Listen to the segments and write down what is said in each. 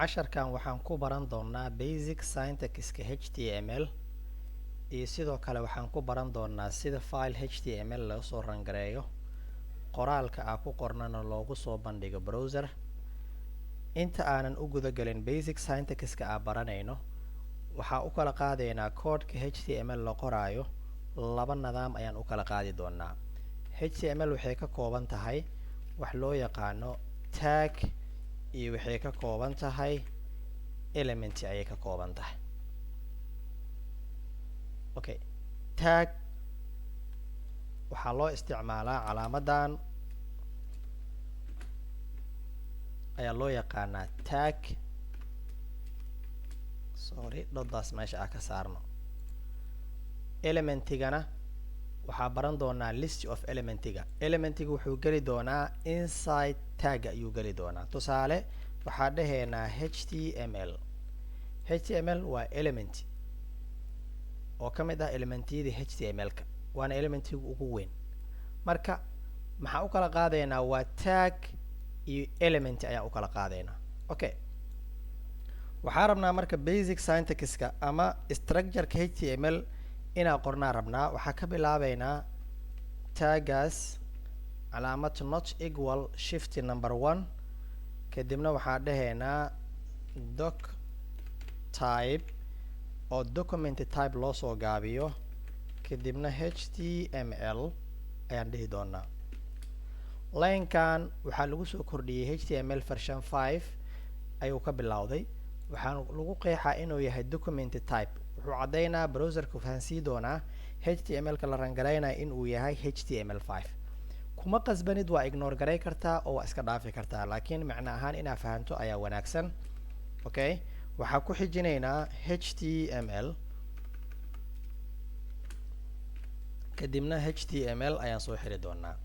Casharkan waxaan ku baran doonaa basic syntaxka HTML, iyo sidoo kale waxaan ku baran doonaa sida file HTML laga soo run gareeyo, qoraalka aa ku qornana loogu soo bandhigo browser. Inta aanan u gudagelin basic syntaxka aa baranayno, waxaa u kala qaadaynaa koodhka HTML la qoraayo. Laba nidaam ayaan u kala qaadi doonaa. HTML waxay ka kooban tahay wax loo yaqaano tag iyo waxay ka kooban tahay element ayay ka kooban tahay. Okay, tag waxaa loo isticmaalaa calaamadan ayaa loo yaqaanaa tag. Sorry, dotdaas meesha ah ka saarno. Elementigana waxaa baran doonaa list of elementiga. Elementiga wuxuu geli doonaa inside tagga ayuu geli doonaa. Tusaale, waxaa dhahaynaa HTML. HTML waa element oo ka mid ah elementiyada HTML-ka, waana elementiga ugu weyn. Marka maxaa u kala qaadaynaa? Waa tag iyo element ayaan u kala qaadaynaa. Okay, waxaa rabnaa marka basic syntaxka ama structureka HTML inaa qornaa rabnaa. Waxaa ka bilaabeynaa tagaas calaamad not equal, shift number one, kadibna waxaa dhahaynaa doc type oo document type loo soo gaabiyo, kadibna HTML ayaan dhihi doonaa. Linekan waxaa lagu soo kordhiyey HTML version 5 ayuu ka bilowday. Waxaan lagu qeexaa inuu yahay document type. Wuxuu caddaynaa, browserka fahansii doonaa HTML-ka la run garaynaya in uu yahay HTML 5. Kuma qasbanid, waa ignore garay kartaa oo waa iska dhaafi kartaa, laakiin macno ahaan inaa fahanto ayaa wanaagsan. Okay, waxaa ku xijinaynaa HTML, kadibna HTML ayaan soo xiri doonaa.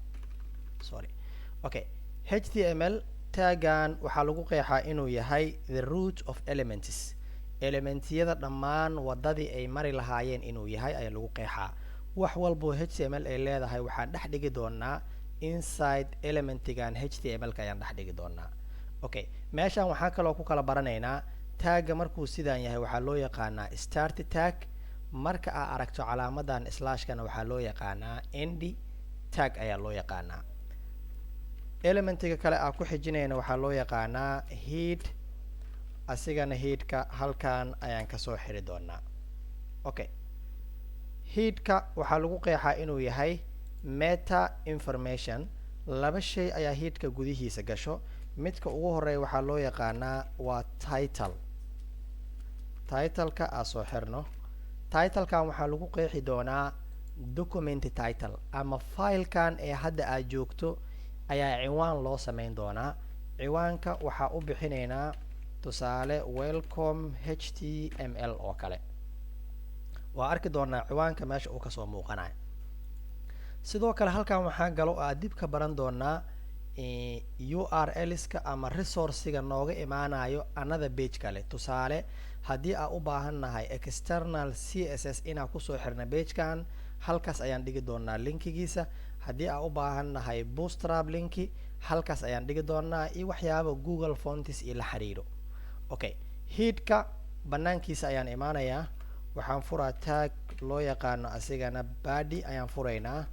Sorry. Okay, HTML taggan waxaa lagu qeexaa inuu yahay the root of elements, elementiyada dhammaan waddadii ay mari lahaayeen inuu yahay ayaa lagu qeexaa. Wax walboo HTML ay leedahay waxaan dhex dhigi doonaa inside elementigan HTML-ka ayaan dhex dhigi doonaa. Okay, meeshan waxaan kaloo ku kala baranaynaa tagga markuu sidaan yahay waxaa loo yaqaanaa start tag, marka aa aragto calaamadan slashkana waxaa loo yaqaanaa end tag ayaa loo yaqaanaa. Elementiga kale aa ku xijinayna waxaa loo yaqaanaa head. Asigana headka halkan ayaan kasoo xiri doonaa. Okay, headka waxaa lagu qeexaa inuu yahay meta information. Laba shay ayaa headka gudihiisa gasho. Midka ugu horeeya waxaa loo yaqaanaa waa title. Titleka aa soo xirno. Titlekan waxaa lagu qeexi doonaa document title ama filekan ee hadda aad joogto ayaa ciwaan loo sameyn doonaa. Ciwaanka waxaa u bixinaynaa, tusaale, welcome HTML oo kale. Waa arki doonaa ciwaanka meesha uu kasoo muuqanayo. Sidoo kale halkan waxaa galo oo aad dib ka baran doonaa URLska ama resourciga nooga imaanayo another page kale. Tusaale, haddii aan u baahan nahay external CSS inaan kusoo xirna pagekan, halkaas ayaan dhigi doonaa linkigiisa. Haddii aan u baahan nahay Bootstrap linki, halkaas ayaan dhigi doonaa, iyo waxyaaba Google Fonts iyo la xiriiro. Okay, headka banaankiisa ayaan imaanayaa. Waxaan furaa tag loo yaqaano asigana body ayaan furaynaa.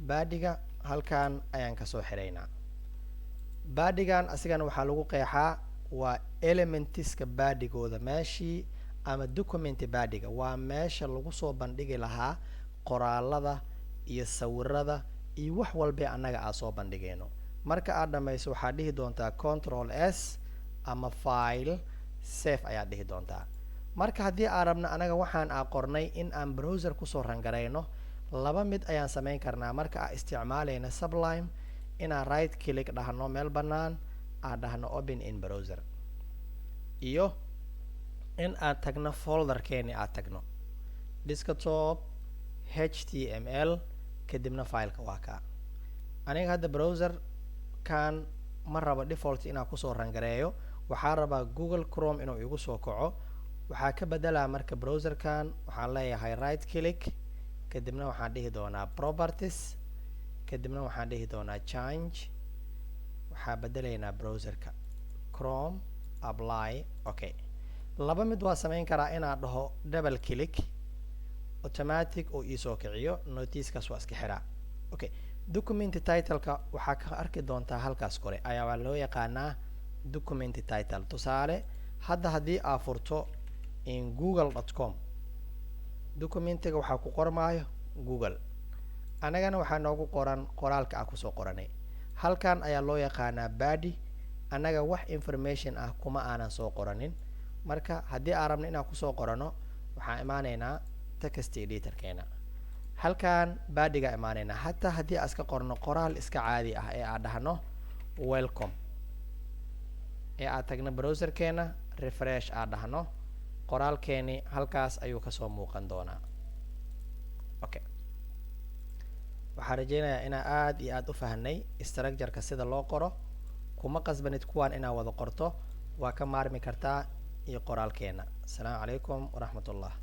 Bodyga halkan ayaan kasoo xiraynaa. Bodygan asigana waxaa lagu qeexaa waa elementiska bodygooda meeshii ama document bodyga waa meesha lagu soo bandhigi lahaa qoraalada iyo sawirada iyo wax walba annaga aa soo bandhigayno. Marka aad dhamayso, waxaad dhihi doontaa Control S ama File, Save ayaad dhihi doontaa. Marka haddii aan rabno anaga waxaan aa qornay in aan browser kusoo run garayno, laba mid ayaan sameyn karnaa. Marka aa isticmaalayna Sublime, inaan right click dhahno meel bannaan, aan dhahno Open in Browser, iyo in aan tagno folderkeeni, aad tagno desktop, HTML, kadibna fileka waa kaa. Aniga hadda browser kan ma rabo default inaan kusoo run gareeyo. Waxaa rabaa Google Chrome inuu igu soo kaco. Waxaa ka bedelaa marka browserkan, waxaan leeyahay right click, kadibna waxaan dhihi doonaa Properties, kadibna waxaan dhihi doonaa Change. Waxaa bedelaynaa browserka Chrome. Apply. Okay, laba mid waa samayn karaa: inaad dhaho double click, automatic oo iisoo kiciyo noticekaas, waa iska xiraa. Okay, document titleka waxaa ka arki doontaa halkaas kore ayaa waa loo yaqaanaa document title. Tusaale, hadda haddii aa furto in google.com, documentiga waxaa ku qormaayo Google, annagana waxaa noogu qoran qoraalka ah kusoo qoranay. Halkan ayaa loo yaqaanaa body. Annaga wax information ah kuma aanan soo qoranin. Marka haddii aan rabno inaan kusoo qorano, waxaan imaaneynaa text editorkeena, halkan bodyga imaaneynaa. Hataa haddii aan iska qorno qoraal iska caadi ah ee aan dhahno "welcome", ee aad tagno browserkeena, refresh aan dhahno, qoraalkeeni halkaas ayuu kasoo muuqan doonaa. Okay, waxaan rajeynayaa inaa aada iyo aada u fahnay structureka sida loo qoro. Kuma qasbanid kuwaan inaad wada qorto, waa ka maarmi kartaa iyo qoraalkeena. Asalaamu calaykum waraxmat ullah.